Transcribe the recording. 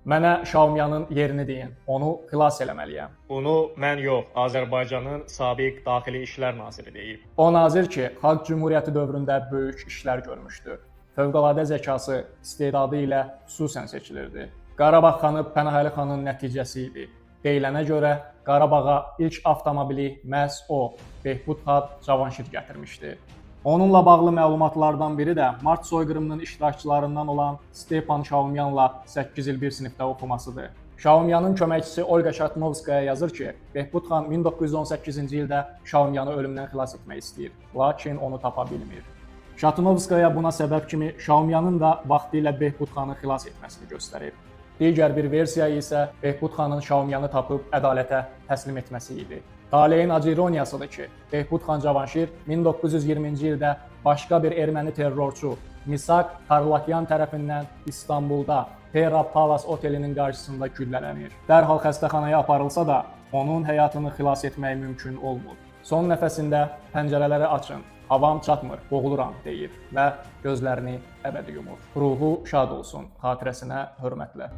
Mənə Şaumyanın yerini deyin, onu xilas eləməliyəm. Bunu mən yox, Azərbaycanın sabiq Daxili İşlər naziri deyib. O nazir ki, Xalq Cümhuriyyəti dövründə böyük işlər görmüşdü. Fövqəladə zəkası, istedadı ilə xüsusən seçilirdi. Qarabağ xanı Pənahəli xanın nəticəsi idi. Deyilənə görə Qarabağa ilk avtomobili məhz o, Behbud xan Cavanşir gətirmişdi. Onunla bağlı məlumatlardan biri də Mart soyqırımının iştirakçılarından olan Stepan Şaumyanla 8 il bir sinifdə oxumasıdır. Şaumyanın köməkçisi Olga Şatnovskaya yazır ki, Behbud xan 1918-ci ildə Şaumyanı ölümdən xilas etmək istəyir, lakin onu tapa bilmir. Şatnovskaya buna səbəb kimi Şaumyanın da vaxtilə Behbud xanı xilas etməsini göstərib. Digər bir versiya isə Behbud xanın Şaumyanı tapıb ədalətə təslim etməsi idi. Taleyin acı ironiyasıdır ki, Behbud xan Cavanşir 1920-ci ildə başqa bir erməni terrorçu Misak Tarlakyan tərəfindən İstanbulda Pera Palace otelinin qarşısında güllələnir. Dərhal xəstəxanaya aparılsa da, onun həyatını xilas etmək mümkün olmur. Son nəfəsində pəncərələri açın, havam çatmır, boğuluram deyir və gözlərini əbədi yumur. Ruhu şad olsun, xatirəsinə hörmətlə.